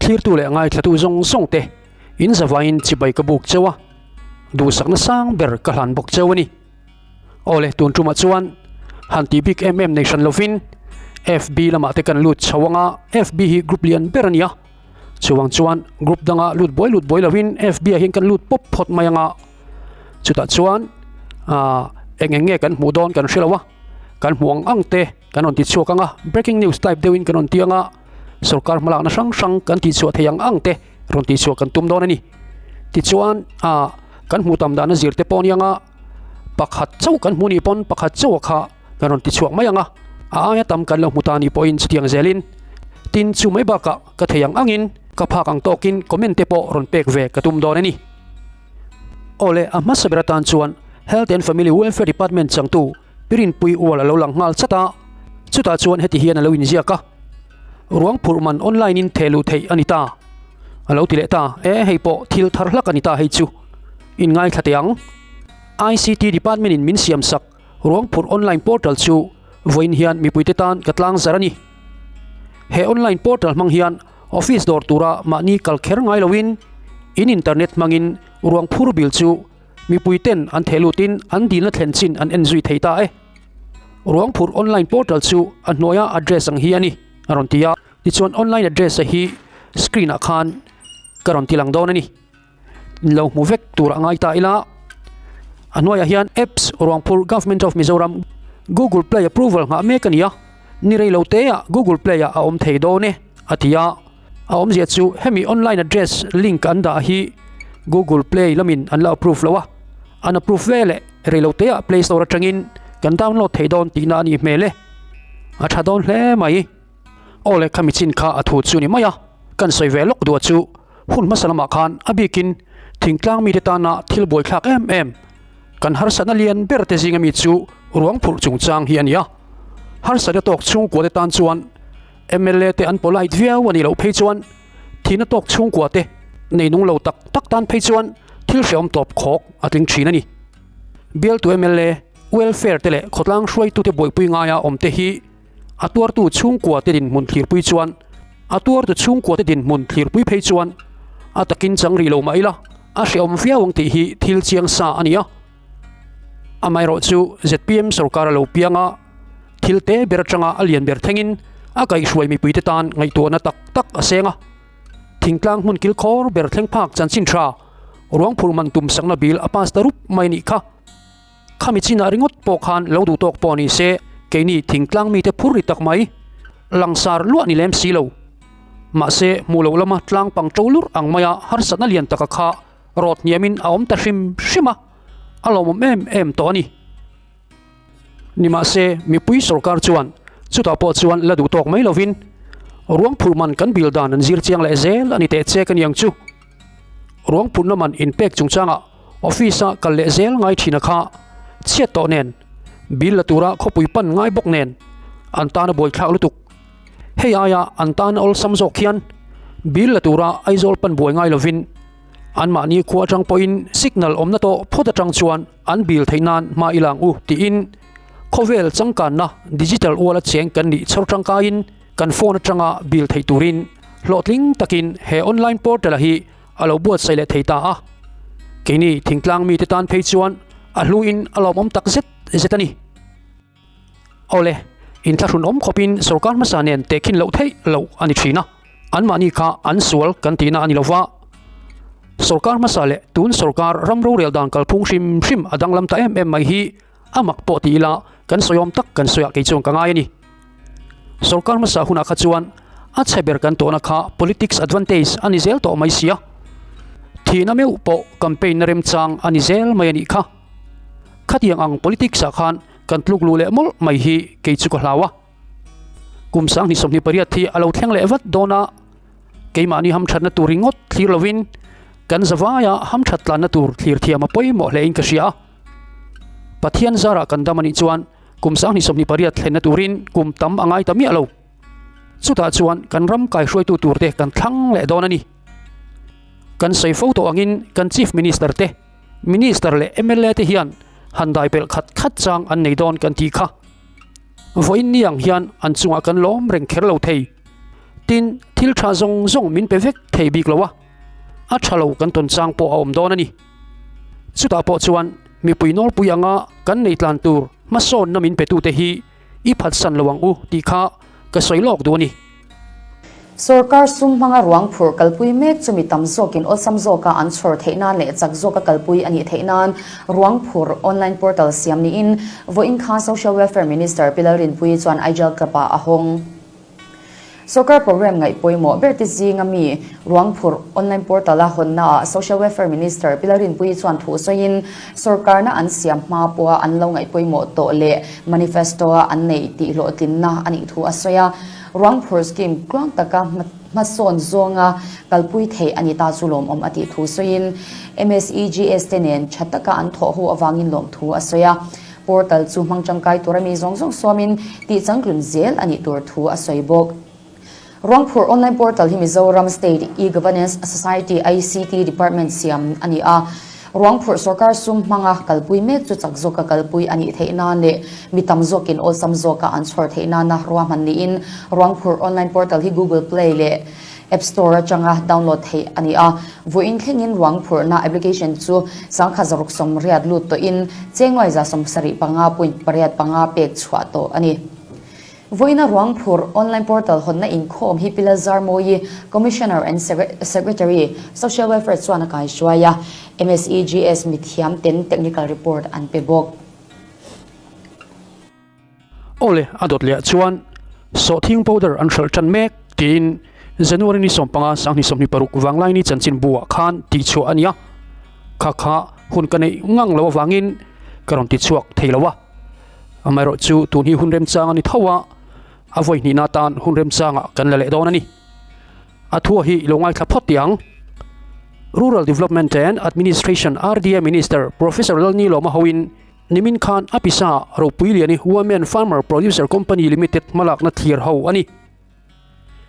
Thlirtu leh ngaithlatu zawng zawng te in zavaiin chibai ka buk cheu a, duhsakna sang ber ka hlan bawk cheu a ni. Awle tun tumah chuan han tih bik em em nei hran lovin FB lamah te kan lut chho anga FB hi group lian ber a ni a, chuvang chuan group danga lut buai lut buai lovin FB ah hian kan lut pawp phawt mai anga chutah chuan ah eng eng nge kan hmuh dawn kan hre lo a, kan hmuh ang ang te kan rawn ti chhuak anga breaking news type deuhin kan rawn ti anga sorkar hmalakna hrang hrang kan tih chhuah thei ang ang te rawn tih chhuah kan tum dawn a ni. Tichuan ah kan hmuh tam dana zir te pawh a ni anga pakhat chauh kan hmuh nih pawn pakhat chauh a kha kan rawn ti chhuak mai ang a, a aia tam kan lo hmu ta nih pawhin chutiang zelin tin chu mai bakah ka thei ang angin ka phak ang tawkin comment te pawh rawn pek ve ka tum dawn a ni. Awle a hmasa ber atan chuan Health and Family Welfare Department changtu Pirinpui ual a lo lang nghal chat a, chutah chuan heti hian a lo inziak a, Ruang phurh man online in theh luh theih a ni ta. A lo ti leh ta, E hei pawh thil thar hlak a ni ta hei chu. In ngaithla teh ang. ICT Department in min siam sak ruang phurh online portal chu vawiin hian mipuite tan ka tlang zar a ni. He online portal hmang hian office dawr tura mahni kal kher ngai loin in internet hmangin ruang phur bil chu Mipui ten an theh lutin an dilna thlen chin an en zui thei ta e. Ruang phurh online portal chu a hnuaia address ang hi a ni, a rawn ti a. Tichuan online address a hi screen ah khan ka rawn ti lang dawn a ni. Lo hmu vek tur a ngai ta ila. A hnuaiah hian apps ruang phurh Government of Mizoram Google Play approval nghah mek a ni a, ni rei lo te ah Google Play ah a awm thei dawn e, a ti a. A awmzia chu hemi online address link an dah hi Google Play lamin an la approve lo a, an approve ve leh reilote ah Play Store atangin kan download thei dawn tihna a nih hmel e. A tha dawn hle mai. Aw le khami chin kha a thu chu ni mai a, kan sawi ve lawk duh chu hun hmasa lamah khan a bikin thingtlang mite tana thil buaithlak em em kan harsatna lian ber te zinga mi chu ruang phurh chungchang hi a ni a, harsatna tawk chhungkua te tan chuan Mla te an polite viau a nih loh phei chuan thihna tawk chhungkua te nei nung lo tak tak tan phei chuan thil hrehawm tawp khawk a tling thin a ni. Bialtu mla, welfare te leh khawtlang hruaitute buaipui ngaia awm te hi a tuartu chhungkua te dinhmun thlirpui chuan a tuartu chhungkua te dinhmun thlirpui phei chuan a takin chang rih lo mah ila a hrehawm viau ang tih hi thil chiang sa a ni a. Amaherawhchu zpm sorkar a lo piang a, thil te ber atanga a lian ber thlengin a kaihhruai mipuite tan ngaihtuahna tak tak a seng a. Thingtlang hmun kilkhawr ber thleng phak chanchin tha ruang phurh man tum sakna bil a pass ta rup mai nih kha. Khami chinah ringawt pawh khan lo duh tawk pawh ni se keini thingtlang mite phur ri tak mai langsar luah ni lem si lo. Mahse hmuh loh lama tlang pang to lurh ang maia harsatna lian taka kha rawt hniamin a awm ta hrim hrim a, a lawmawm em em tawh a ni. Nimahse, mipui sorkar chuan chutah pawh chuan la duh tawk mai lovin ruang phurh man kan bil dan an zir chiang leh zel a ni teh che ka ni ang chu. Ruang phurhna man inpek chungchangah office-a kal leh zel ngai thina kha chhiat tawh nen, bil la tura khawpui pan ngai bawk nen an tan a buaithlak lutuk. Hei aia an tan awlsam zawk hian bil la tura Aizawl pan buai ngai lovin anmahni khua atang pawhin signal awmna tawh phawt atang chuan an bil theih nan hma i lang u tiin khawvel changkanna digital uala cheng kan nih chhawr tangkaiin kan phone atanga bil theih turin hlawhtling takin he online portal-a hi a lo buatsaih leh thei ta a. Keini thingtlang mite tan phei chuan a hluin a lawmawm tak zet zet a ni. Awle, inthlahrun awm khawpin sorkar hmasa nen tehkhin loh theih loh a ni thin a, anmahni kha an sual kan tihna a ni lova, sorkar hmasa leh tun sorkar ram rorel dan kalphung hrim hrim a danglam ta em em mai hi a mak pawh ti ila kan sawiawm tak kan sawiah kei chuan ka ngai a ni. Sorkar hmasa hunah kha chuan a chhe ber kan tawhna kha politics advantage a ni zel tawh mai sia, thihna meuh pawh campaign na remchang a ni zel mai a nih kha. Khatiang ang politics ah khan kan tluk luh leh mawlh mai hi kei chu ka hlau a. Kum 2028 hi a lo thleng leh vat dawn a, keimahni hamthatna tur ringawt thlir lovin kan zavaia hamthat tlanna tur thlir thiam a pawimawh hle in ka hria a. Pathian zarah kan dam a nih chuan kum 2028 thlenna turin kum tam a ngai ta miah lo. Chutah chuan kan ram kaihruaitu turte kan thlang leh dawn a ni. Kan sawi fo tawh angin kan Chief Minister te, Minister leh mla te hian han dai pelh khat khat chang an nei dawn kan tih kha. Vawiin ni ang hian an chungah kan lawm reng kher lo thei. Tin, thil. Thil tha zawng zawng min pe vek thei bik lo a, a tha lo kan tawn chang pawh a awm dawn a ni. Chutah pawh chuan mipui nawlpui anga kan nei tlan tur hmasawnna min petute hi i phatsan lo ang u tih kha ka sawi lawk duh a ni. Sorkar sum hmanga ruang phurh kalpui mek chu mi tam zawkin awlsam zawka an chhawr theih nan leh chak zawka kalpui a nih theih nan ruang phurh online portal siam niin vawiin khan Social Welfare Minister Pi Lalrinpuii chuan Aijal Club-ah a hawng. Sorkar program ngaih pawimawh ber te zinga mi ruang phurh online portal a hawnnaah Social Welfare Minister Pi Lalrinpuii chuan thu sawiin sorkarna an siam hma pawha an lo ngaih pawimawh tawh leh manifesto-a an neih tih hlawhtlinna a nih thu a sawi a. Ruang phurh scheme tluang taka hmasawn zawnga kalpui theih a ni ta chu lawmawm a tih thu sawiin MSEGS te nen tha taka an thawh ho avangin lawmthu a sawi a. Portal chu hmang tangkai tura mi zawng zawng sawmin tih changtlun zel a nih tur thu a sawi bawk. Ruangphurh Online Portal hi Mizoram State E-Governance Society ICT Department siam a ni a. Ruangphurh sorkar sum hmanga kalpui mek chu chak zawka kalpui a nih theih nan leh mi tam zawkin awlsam zawka an chhawr theih nana ruahman niin Ruangphurh Online Portal hi Google Play leh App Store atanga download theih a ni a, vawiin thlengin ruang phurhna application chu 1680 lut tawhin chengluai 75.85 pek chhuah tawh a ni. Vawiina ruang phurh online portal hawnna inkhawm hi Pi Lalzarmawii, Commissioner and Secretary, Social Welfare chuan a kaihruai a, MSEGS mithiam ten technical report an pe bawk. Awle, a dawt leh ah chuan sawhthing powder an hralh tan mek tiin January ni 15 2026 Vanglaini chanchinbu ah khan tihchhuah a ni a, kha kha hun ka neih ngang lo avangin ka rawn tichhuak thei lo a. Amaherawh chu tun hi hun remchang a ni tho a, a vawi hnihna atan hun remchangah kan la leh dawn a ni. A thua hi i lo ngaithla phawt tih ang. Rural Development and Administration, RDA, Minister Professor Lalnilawma hoin Nimin khan a pisa ropui lian hi Women Farmer Producer Company Limited hmalakna thlir ho a ni.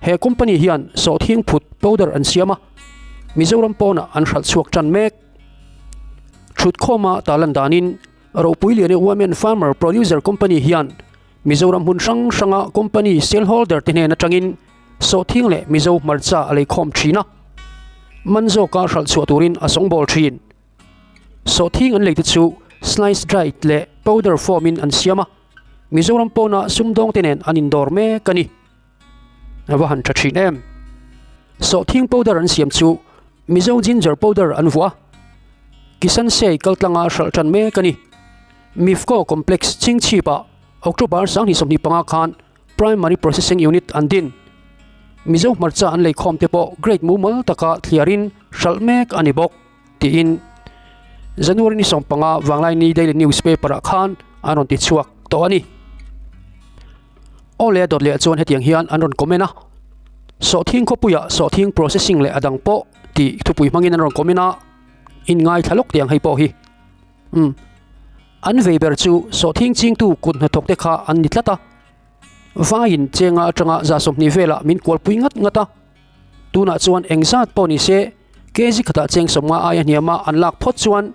He company hian sawhthing phut powder an siam a, Mizoram pawnah an hralh chhuak tan mek. Thutkhawma talan danin ropui lian hi Women Farmer Producer Company hian Mizoram hmun hrang hranga company shareholder te hnen atangin sawhthing leh Mizo hmarcha a leikhawm thin a, man zawka hralh chhuah turin a sawngbawl thin. Sawhthing an leite chu slice dried leh powder form in an siam a, Mizoram pawna sumdawng te nen an indawr mek a ni. A va han tha thin em! Sawhthing powder an siam chu Mizo ginger powder an vuah a, Kisan Sei kaltlanga hralh tan mek a ni. Mifco Complex Chingchhipah October 2025 khan Primary Processing Unit an din. Mizo hmarcha an leikhawm te pawh grade mumal taka thliarin hralh mek a ni bawk tiin January ni 15 Vanglaini Daily Newspaper ah khan an rawn ti chhuak tawh a ni. Awle dawt leh chuan hetiang hian an rawn comment a, Sawhthing khawpuiah sawhthing processing leh a dang pawh tih thupui hmangin an rawn comment a, inngaithla lawk tih ang hei pawh hi. Umm. An vei ber chu sawhthing chingtu kut hnathawk te kha an ni tlat a. Vaiin chenga atanga 20 velah min kualpui ngat ngat a. Tunah chuan engzat pawh ni se kg khatah cheng 50 aia hniama an lak phawt chuan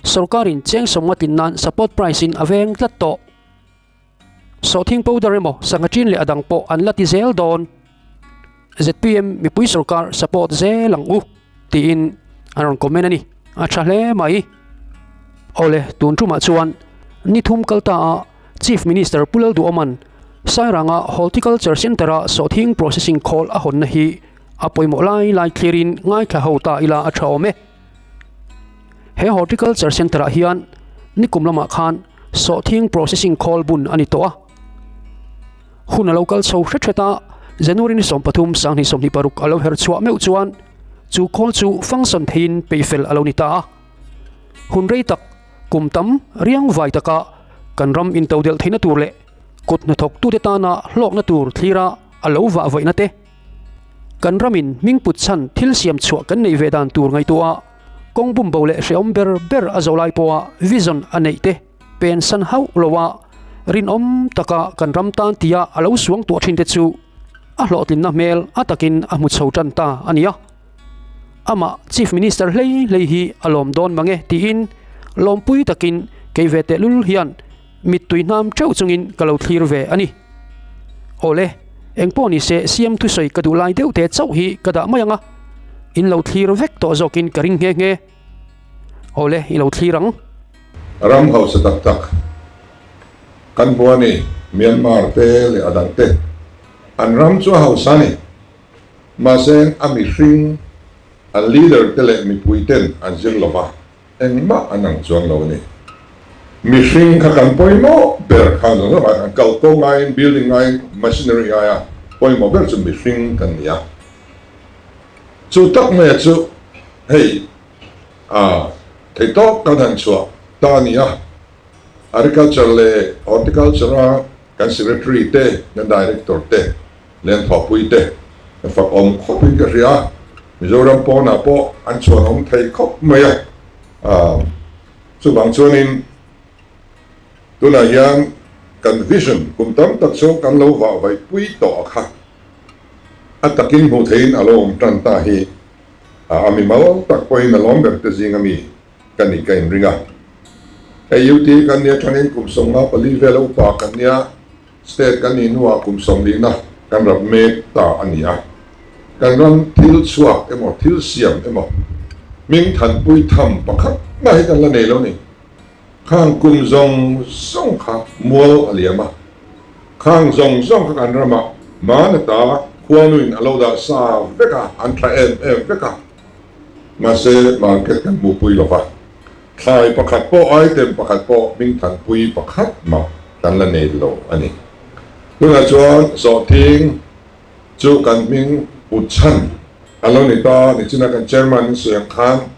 sorkarin cheng 50 tlin nan support price in a veng tlat tawh. Sawhthing powder emaw sangha ṭin leh a dang pawh an la ti zel dawn. Zpm mipui sorkar support zel ang u tiin an rawn comment a ni. A tha hle mai. Awle, tun tumah chuan ni thum kal ta a Chief Minister Pu Lalduhawman Sairanga Horticulture Centre-a sawhthing processing khawl a hawnna hi a pawimawh lai lai thlirin ngaithla ho ta ila a tha awm e. He Horticulture Centre-ah hian nikum lamah khan sawhthing processing khawl bun a ni tawh a. Hun a lo kal chho hret hret a, January ni 13 2026 a lo her chhuah meuh chuan chu khawl chu function theiin peihfel a lo ni ta a. Hun rei tak, kum tam riang vai taka kan ram intodelh theihna tur leh kut hnathawktute tana hlawkna tur thlira a lo vah vaihna te, Kan ramin hming put chhan thil siam chhuah kan neih ve dan tur ngaihtuah a, kawng bum bo leh hrehawm ber ber a zo lai pawha vision a neih te pen san hauh lo a, rinawm taka kan ram tan tia a lo suang tuah thin te chu a hlawhtlinna hmel a takin a hmu chho tan ta a ni a. Amah Chief Minister hlei hlei hi a lawm dawn mange tiin lawmpui takin kei ve tehlul hian mittui hnam teuh chungin ka lo thlir ve a ni. Awle. Engpawh nise CM thusawi ka duh lai deuh te chauh hi ka dah mai ang a, in lo thlir vek tawh zawkin ka ring nghe nghe. Awle, i lo thlir ang. Ram hausa tak tak kan hmu a ni, Myanmar te leh a dang te. An ram chu a hausa a ni. Mahse a mihring, an leader te leh mipui ten an zir lo va, engmah an ang chuang lo a ni. Mihring kha kan pawimawh ber kha zawng zawng ah kan kal kawng aiin, building aiin, machinery aia pawimawh ber chu mihring kan ni a. Chu tak mai chu hei a theihtawp kan han chhuah ta a ni a. Agriculture leh Horticulture a kan Secretary te, kan Director te leh an thawhpui te ka fak awm khawp in ka hria a, Mizoram pawnah pawh an chhuan awm thei khawp mai a, chuvang chuanin tunah hian kan vision kum tam tak chu kan lo vah vaih pui tawh a kha a takin hmuh theihin a lo awm tan ta hi a mimal tak pawhin a lawm ber te zing ami ka nih ka inring a. Hei UT kan nia tangin kum 54 vela upa kan nia, State kan nih hnuah kum 40na kan rap mek ta a ni a. Kan ram thil chhuak emaw thil siam emaw hming thanpui tham pakhat mah hi kan la nei lo ni. Khang kum zawng zawng kha mual a liam a. Khang zawng zawng kha kan ramah Manata khuanuin a lo dah sa vek a, an tha em em vek a. Mahse, market kan hmuhpui lo va, thlai pakhat pawh, item pakhat pawh hmingthanpui pakhat mah kan la nei lo a ni. Tunah chuan sawhthing chu kan hming put chhan a lo ni ta, nichina kan chairman in sawi ang khan,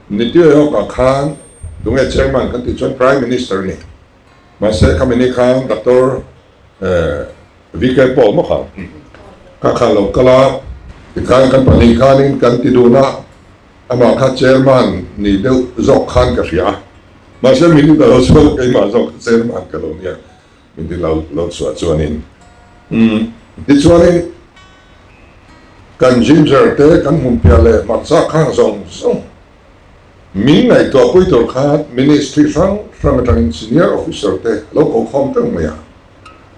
Niti Aayog-ah khan tunge chairman kan tih chuan Prime Minister a ni. Mahse, khami ni khan Doctor VK Paul maw kha kha kha lo kal a, tikhan kan pahnih khanin kan ti dun a, amah kha chairman ni deuh zawk khan ka hria a, mahse min ti ta lo chuan keimah zawk kha chairman ka lo nia, min ti lo lo chhuah chuanin umm tichuanin kan ginger te kan hmunphiah leh hmarcha khang zawng zawng min ngaihtuah pui tur khan ministry hrang hrang atangin senior officer te lo ko khawm teuh mai a.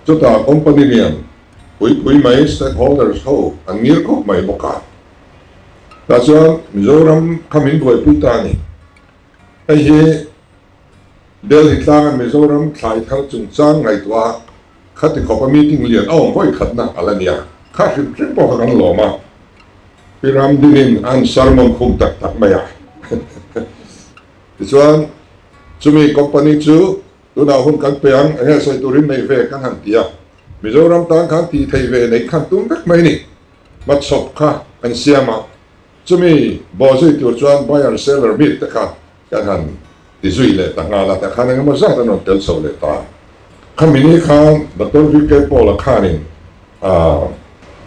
Chutah company lian pui pui mai stakeholders ho an ngir khawp mai bawk a. Tah chuan Mizoram kha min buaipui ta a ni. Hei hi Delhi tlanga Mizoram thlai thar chungchang ngaihtuah a khati khawpa meeting lian a awm vawi khatna a la nia. Kha hrim hrim pawh kha kan lawm a. Pi Ramdinin an sermon khum tak tak mai a. Tichuan chumi company chu Tunah hun kan pe ang, enge sawi turin nei ve kan han ti a, Mizoram tan khan tih thei ve neih khan tum vek mai ni. Hmachhawp kha kan siam a, chumi bawhzui tur chuan buyer seller meet te kha kan han ti zui leh ta nghal a, tah khan engemaw zat an rawn tel chho leh ta. Khami ni khan Doctor VK Paul-a khanin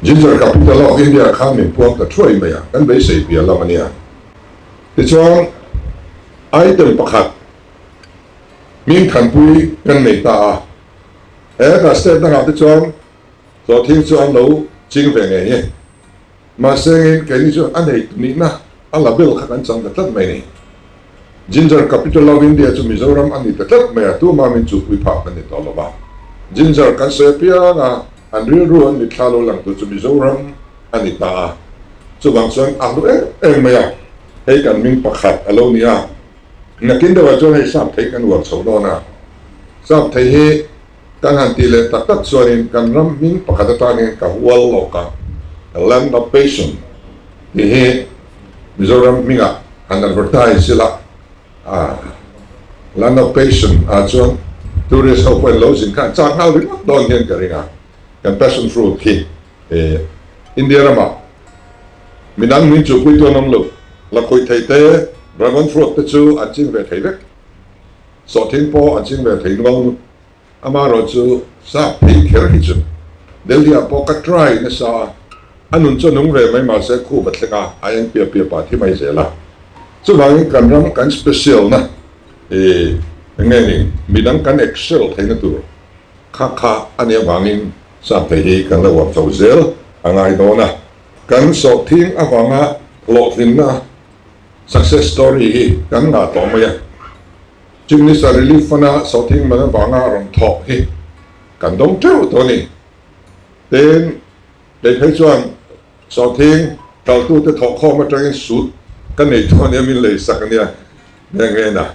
Ginger Capital of India khan min puang ta thuai mai a, kan beisei piah lam a nia. Tichuan item pakhat Hming thanpui kan nei ta a, he ta state dangah te chuan hlawhthing chu an lo ching ve ngei e. Mahse ngin keini chu a nei nihna a label kha kan chang ta tlat mai ni. Ginger Capital of India chu Mizoram a ni ta tlat mai a, tuma min chuhpui phah kan ni tawh lo va. Ginger kan sawi apiang a, an rilru an mitthla lo lang tur chu Mizoram a ni ta a. Chuvang chuan a hlu em em mai a, hei kan hming pakhat a lo ni a. Nakin deuhah chuan hei sap thei kan uar chho dawn a, sap thei hi kan han tih leh tak tak chuanin kan ram hming pakhat atangin ka hual lawk a, Land of Passion tih hi Mizoram hmingah han advertise ila a, Land of Passion ah chuan tourist ho pawhin lo zin kha an chak nghal ringawt dawn hian ka ring a, kan passion fruit khi India ramah Midang min chuhpui tu an awm lo. Lakhuih thei te, dragon fruit te chu an ching ve thei vek. Sawhthing pawh an ching ve thei nual. Amaherawh chu sap thei kher hi chu Delhi ah pawh ka try nasa a, a nun chu a nung ve mai mahse khup a thleng a, a eng piap piap ah thi mai zel a. Chuvangin kan ram kan special na i eng nge ni midang kan excel theihna tur kha kha a nih avangin sap thei hi kan la uar chho zel a ngai dawn a. Kan sawhthing avanga hlawhtlinna, success story, hi kan ngah tawh mai a. Chief Minister Relief Fund-a sawhthing man avanga rawn thawk hi kan dawng teuh tawh a ni. Tin. Kei phei chuan sawhthing ṭaltute thawhkhawm aṭangin sut ka nei tawh ania min lei sak ania nghe nghe na.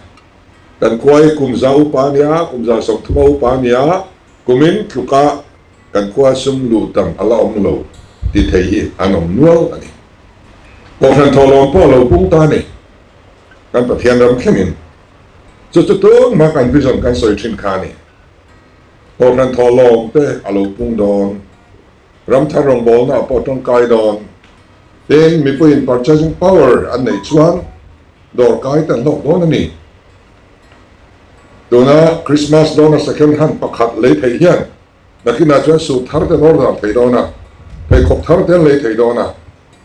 Kan khua hi kum za upa ania, kum 130 upa ania, kumin tluka kan khua sum luh tam a la awm lo ti thei hi an awm nual a ni. Kohhran thawhlawm pawh a lo pung ta a ni. Kan Pathian ram thlengin chu chu tunhma kan vision kan sawi thin kha a ni. Kohhran thawhlawm te a lo pung dawn, ramthar rawngbawlna pawh tawngkai dawn. Tin, mipuiin purchasing power an neih chuan dawrkai te an hlawk dawn a ni. Tuna Christmas dawna second hand pakhat lei theih hian nakinah chuan suit thar te an order thei dawn a, pheikhawk thar te an lei thei dawn a.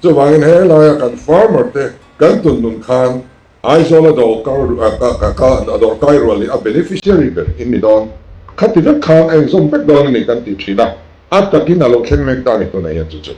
Chuvangin helaia kan farmer te kan tun nun khan Aizawla dawrkai rual hi a beneficiary ber in ni dawn. Khati vek khan a inzawm vek dawn a ni kan ti thin a, a takin a lo thleng mek ta a ni tunah hian chu chu.